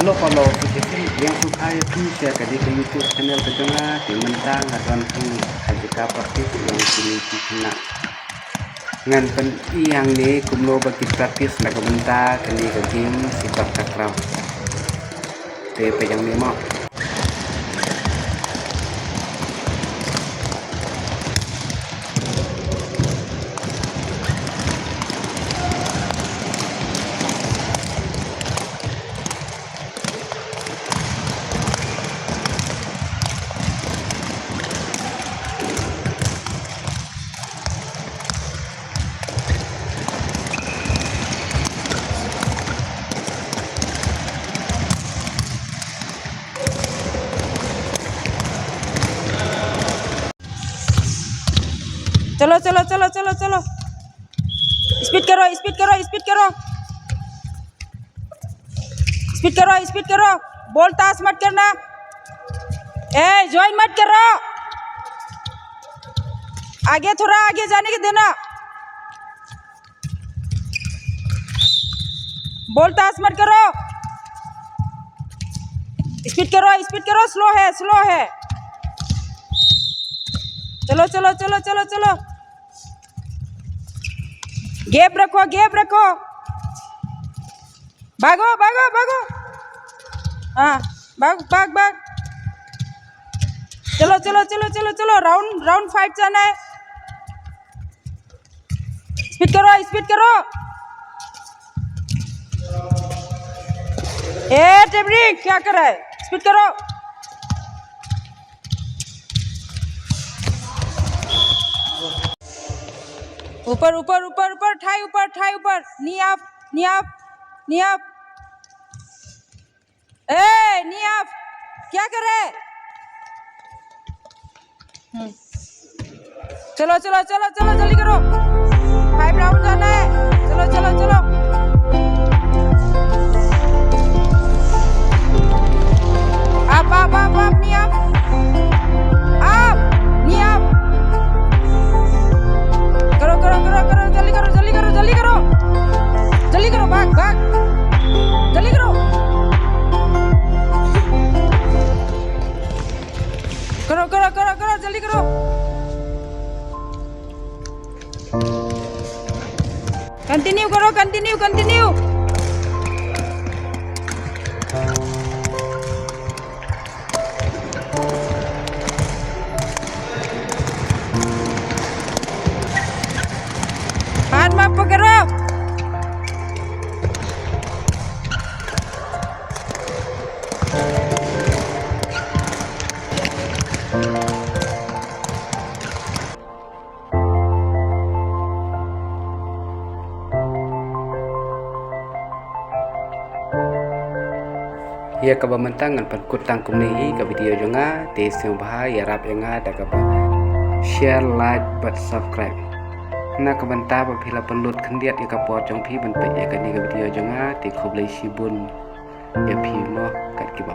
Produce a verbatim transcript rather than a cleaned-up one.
Hello, hello, phi shisien, ïa sngewbha ïa phi sha kane ka YouTube channel ka jong nga, te mynta nga don hangne ha jaka practice ïa kine ki khynnah. Ngan pyni hangne kumno ba ki practice na ka bynta kane ka game sepak takraw. Te peit hangne mo. चलो, चलो, चलो, चलो, चलो। स्पीड करो, स्पीड करो, स्पीड करो। स्पीड करो, स्पीड करो। बॉल टच मत करना। ए, ज्वाइन मत करो। आगे, थोड़ा आगे जाने के देना। बॉल टच मत करो। स्पीड करो, स्पीड करो, स्लो है, स्लो है। चलो, चलो, चलो, चलो, चलो। गैप रखो, गैप रखो। भागो, भागो, भागो। हाँ, भाग, भाग, भाग। चलो, चलो, चलो, चलो, चलो। राउंड, राउंड फ़ाइव जाना है। स्पीड करो, स्पीड करो। ए, टेबरी, क्या कर रहा है? स्पीड करो। ऊपर, ऊपर, ऊपर, ऊपर, ठाई ऊपर, ठाई ऊपर। Knee up, knee up, knee up। ए, knee up, क्या कर रहे? हम्म। चलो, चलो, चलो, चलो, जल्दी करो। फ़ाइव राउंड जाना है। चलो, चलो, चलो। Up, up, up, up, knee up। Up, knee up। करो, करो, करो, करो, जल्दी करो, जल्दी करो, जल्दी करो। जल्दी करो, भाग, भाग। जल्दी करो। करो, करो, करो, करो, जल्दी करो। कंटिन्यू करो, कंटिन्यू, कंटिन्यू। हाथ मत पकड़ो। Ïa kaba mynta ngan pynkut tang kumne hi ka video jong nga, te sngewbha ïarap ïa nga da kaba share, like bad subscribe. Na ka bynta ba phi la pynlut khyndiat ïa ka por jong phi ban peit ïa kane ka video jong nga, te khublei shibun ïa phi mo, kat kiba